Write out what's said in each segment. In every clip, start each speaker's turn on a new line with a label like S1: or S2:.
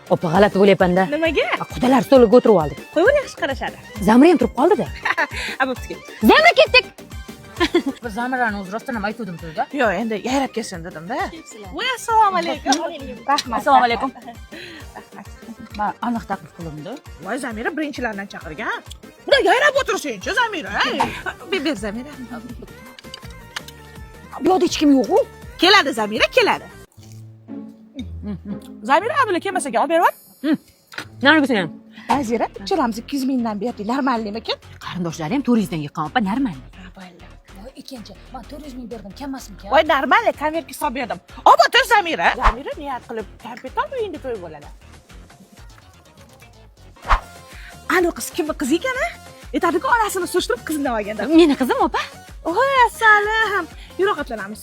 S1: Opa, g'alati bo'lyapman-da.
S2: Nimaga?
S1: Qudalar stoliga o'tirib oldik.
S2: Qo'yvor, yaxshi qarashadi.
S1: Zamira ham turib qoldi-da.
S2: A, bo'pti, ketdik.
S1: Zamira, ketdik.
S3: Bir Zamirani o'zi rostdan ham aytuvdim to'yda.
S2: Yo'q, endi yayrab kelsin dedim-da. Voy, assalomu alaykum. Rahmat.
S3: Assalomu alaykum.
S2: Rahmat.
S3: Man aniq taklif qiluvdim.
S2: Voy, Zamira birinchilardan chaqirgan. Bunday yayrab o'tirsangchi, Zamira. Ber, Zamira.
S1: Bu yoqda hech kim yo'q-ku.
S2: Keladi Zamira, keladi. Zamira, abula kelmasa olib berib.
S1: Nargisini ham.
S2: Nazira, uchalamiz 200 mingdan berdik. Normalmikin?
S1: Qarindoshlari ham 400 dan yiqqan, opa, normal.
S3: Voy, ikkinchi. Man 400 ming berdim, kammasmikan?
S2: Voy, normal, konvertga solib berdim. Olib o'tir, Zamira. Zamira niyat qilib konfet ol, uyingda to'y bo'ladi. Anu qiz kimni qizi ekan, a? Aytadiku, onasini surishtirib qizini olganda.
S1: Meni qizim, opa.
S2: Voy, asalim. Yur, ovqatlanamiz.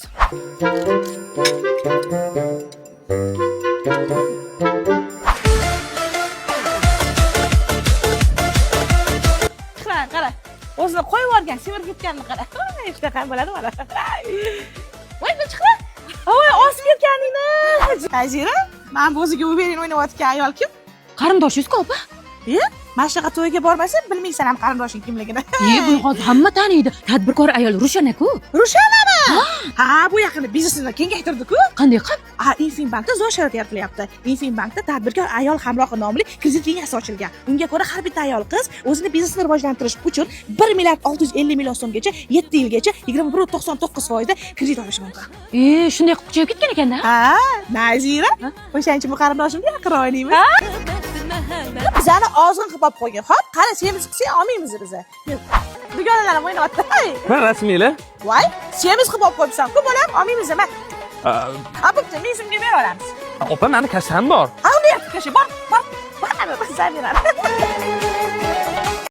S2: Qara, qara. O'zini qo'yib yuborgan, semirib ketganini qara. Voy, shunaqa ham bo'ladi mana. Voy, chiqma. Voy, osib ketganingni. Nazira, mana bu o'ziga uberin o'ynayotgan ayol kim?
S1: Qarindoshingiz-ku, opa.
S2: E, mana shunaqa to'yga bormasang, bilmaysan ham qarindoshing kimligini.
S1: E, buni hozir hamma taniydi. Tadbirkor ayol Rushana-ku.
S2: Rushanami? Ha, bu yaqinda biznesini kengaytirdi-ku.
S1: Qanday qilib?
S2: A, Infin bankda zo'r sharoit yaratilyapti. Infin bankda tadbirkor ayol hamrohi nomli kredit liniyasi ochilgan. Unga ko'ra har bitta ayol qiz o'zini biznesini rivojlantirish uchun 1 milliard 650 million so'mgacha 7 yilgacha 21,99% da kredit olishi mumkin.
S1: E, shunday qilib kuchayib ketgan ekanda.
S2: Ha, Nazira, o'shaning uchun bu qarindoshimga yaqinroq o'ynaymiz. Bizani ozg'in qilib olib qo'ygan. Hop, qara, semiz qilsang olmaymiz biza. Dugonalarim o'ynayapti.
S4: Man rasmiylar.
S2: Voy, semiz qilib olib qo'yibsan-ku, bolam, olmaymiz nima? Ha, bo'pti, 1000 so'mga bera olamiz.
S4: Opa, mani kassam bor.
S2: Ha, uni yoqqa tasha, bor, bor. Bor, Zamira.